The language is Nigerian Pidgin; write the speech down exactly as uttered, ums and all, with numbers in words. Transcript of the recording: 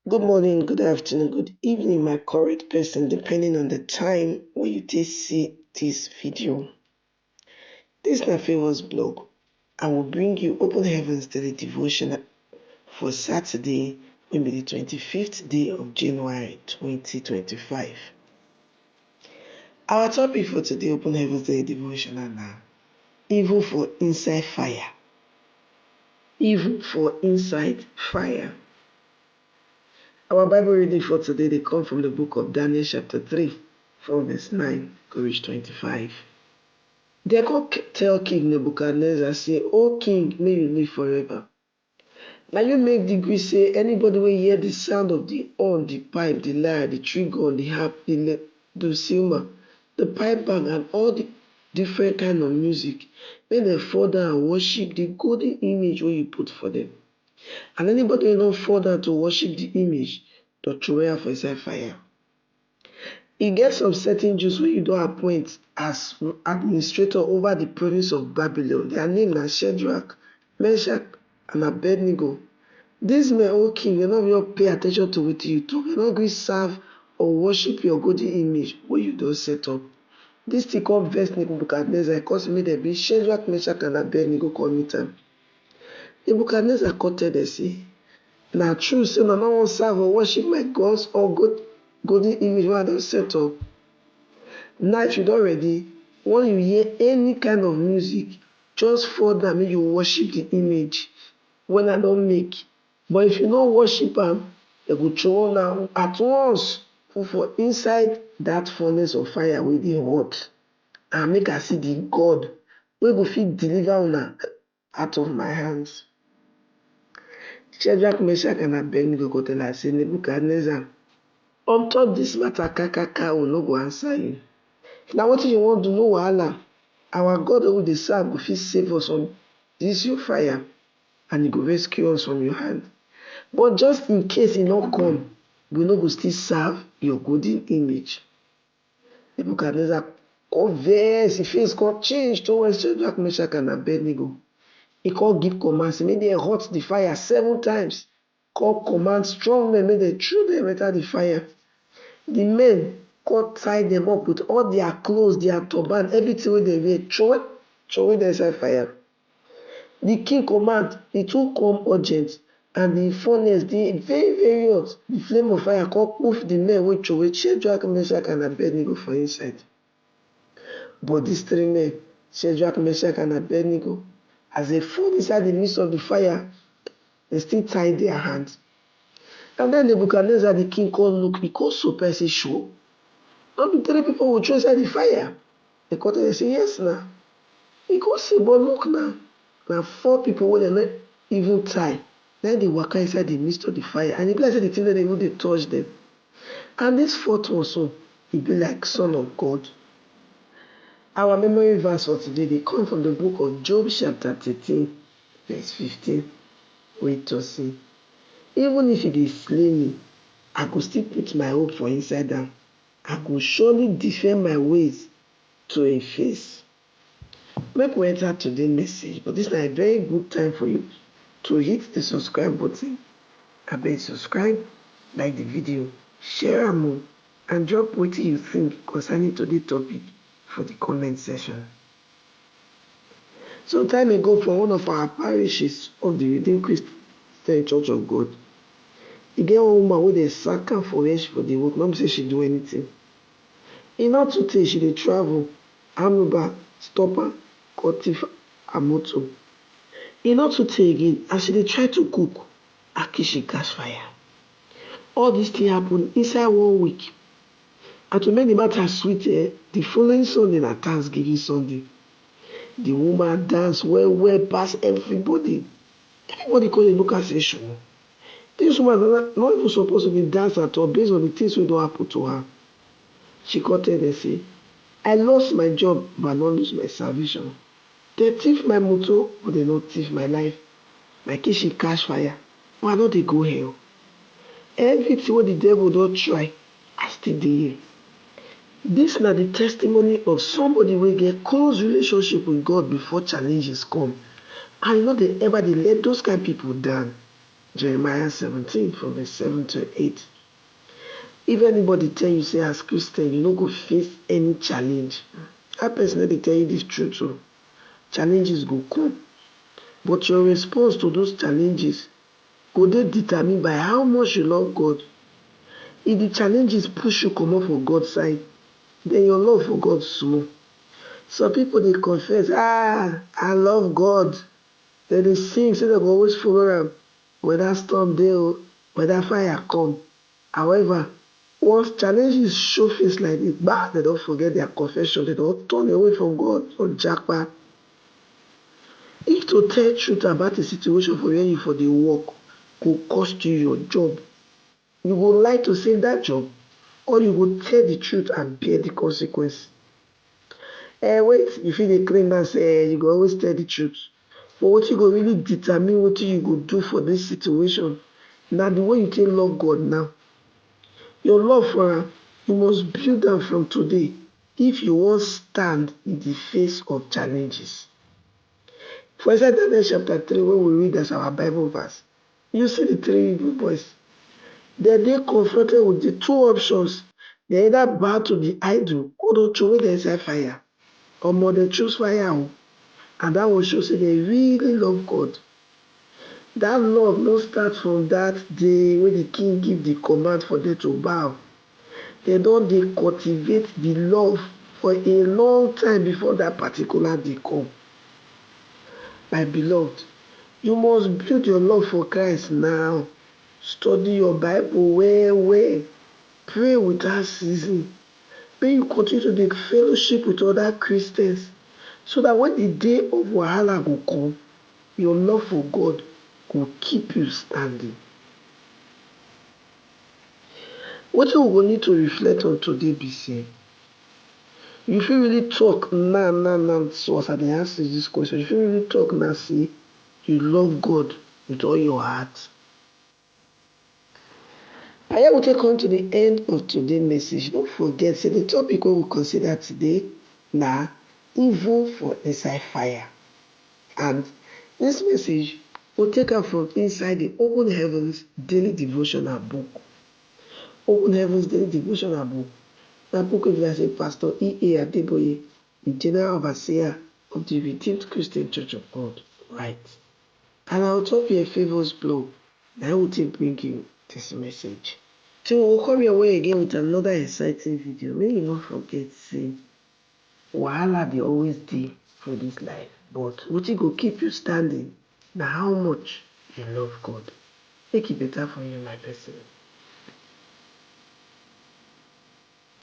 Good morning, good afternoon, good evening, my correct person, depending on the time when you take see this video. This na Favours blog. I will bring you Open Heavens Daily Devotional for Saturday, wey be the twenty-fifth day of January twenty twenty-five. Our topic for today, Open Heavens Daily Devotional, na even for inside fire. Even for inside fire. Our Bible reading for today dey come from the book of Daniel chapter three, from verse nine go reach twenty-five. Dem come k- tell King Nebuchadnezzar say, "O king, may you live forever. Na you make decree say anybody wey hear the sound of the horn, the pipe, the lyre, the trigon, the harp, the le- dulcimer, the pipe bag, and all the different kind of music, make dem fall down and worship the golden image wey you put for them. And anybody wey no fall down to worship the image, dem throway am for inside fire." E get some certain Jews wey you don appoint as administrator over the province of Babylon. Their name na Shadrach, Meshach, and Abednego. These men, O king, dem no even pay attention to wetin you talk. Dem no gree serve or worship your golden image wey you don set up. This thing come vex Nebuchadnezzar, e come say make dem bring Shadrach, Meshach, and Abednego come meet am. Nebuchadnezzar come tell dem say, "Na true say una no wan serve or worship my gods or god- golden image wey I don set up? Now, if you don ready, when you hear any kind of music, just fall down, make you worship the image wey I don make. But if you no worship am, dem go throw una at once put for inside that furnace of fire wey dey hot, and make I see the God wey go fit deliver una out of my hands." Shadrach, Meshach, and Abednego go tell am say, "Nebuchadnezzar, on top this matter, kakaka, we no go answer you. If na wetin you wan do, no wahala. Our God wey we dey serve go fit save us from this your fire, and he go rescue us from your hand. But just in case he no come, we no go still serve your golden image." Nebuchadnezzar come vex, his face come change towards Shadrach, Meshach, and Abednego. He come give command say make dem hot the fire seven times. Come command strong men make dem throw dem enter the fire. The men come tie dem up with all their clothes, their turban, everything wey dem wear, throw throw dem inside fire. The king command, e too come urgent, and the furnace dey very very hot. The flame of fire come poof the men wey throway Shadrach, Meshach, and Abednego for inside. But these three men, Shadrach, Meshach, and Abednego, as dem fall inside the midst of the fire, dem still tie their hand. And then Nebuchadnezzar the king come look, he come surprise say, "Sure, no be three people we throw inside the fire?" Dem come tell dem say, "Yes na." He come say, "But look now, na four people wey dem no even tie, na im dey waka inside the midst of the fire, and e be like say the thing no dey even dey touch dem. And this fourth one so, e be like son of God." Our memory verse for today dey come from the book of Job chapter thirteen, verse fifteen, wey talk say, "Even if you dey slay me, I go still put my hope for inside am. I go surely defend my ways to im face." Make we enter today message, but this na a very good time for you to hit the subscribe button. Abeg subscribe, like the video, share am o, and drop wetin you think concerning today topic for the comment section. Some time ago, for one of our parishes of the Redeemed Christian Church of God, e get one woman wey dem sack am for where she for dey work. No be say she do anything. E no too tey she dey travel, armed robber stop am, come thief her motor. E no too tey again, as she dey try to cook, her kitchen catch fire. All this thing happen inside one week. And to make the matter sweet, eh, the following Sunday na Thanksgiving Sunday. The woman dance well well pass everybody. Everybody come dey look am say, "Sure, this woman no, no even suppose to dey dance at all based on the things wey don happen to her." She come tell dem say, "I lost my job, but I no lose my salvation. Dem thief my motor, but dem no thief my life. My kitchen catch fire, but I no dey go hell. Everything wey the devil don try, I still dey here." This na the testimony of somebody wey get close relationship with God before challenges come, and e no dey ever dey let those kind people down. Jeremiah seventeen from verse seven to eight. If anybody tell you say as Christian you no go face any challenge, that person no dey tell you this truth o. Challenges go come, but your response to those challenges go dey determined by how much you love God. If the challenges push you comot for God side, then your love for God small. Some people dey confess, ah, I love God. Dem dey sing say dem go always follow am, whether storm dey o, whether fire come. However, once challenges show face like this, gbaa, dem don forget their confession, dem don turn away from God, don japa. If to tell truth about a situation for where you for dey work go cost you your job, you go like to save that job, or you go tell the truth and bear the consequence? Eh, wait, you fit dey claim now say, eh, you go always tell the truth. But wetin go really determine wetin you go do for this situation na the way you take love God now. Your love for am, you must build am from today if you wan stand in the face of challenges. For inside Daniel chapter three, wey we read as our Bible verse, you see the three Hebrew boys. Dem dey confronted with the two options. Dem either bow to the idol or dem throway dem inside fire. Omo, dem choose fire o. And that one show say dem really love God. That love no start from that day wey the king give the command for dem to bow. Dem don dey cultivate the love for a long time before that particular day come. My beloved, you must build your love for Christ now. Study your Bible well well. Pray without ceasing. Make you continue to dey fellowship with other Christians, so that when the day of wahala go come, your love for God go keep you standing. Wetin we go need to reflect on today be say, you fit really talk now now now, so as I dey ask you this question, you fit really talk now say you love God with all your heart? Na here we take come to the end of today message. No forget say the topic wey we consider today na even for inside fire. And this message we take am from inside the Open Heavens Daily Devotional book. Open Heavens Daily Devotional book na book wey be like say Pastor E A Adeboye, the General Overseer of the Redeemed Christian Church of God, write. And na on top your favours blog na im we take bring you this message. Till we go come your way again with another exciting video, make you no forget say wahala dey always dey for this life, but wetin go keep you standing na how much you love God. Make e better for you, my person.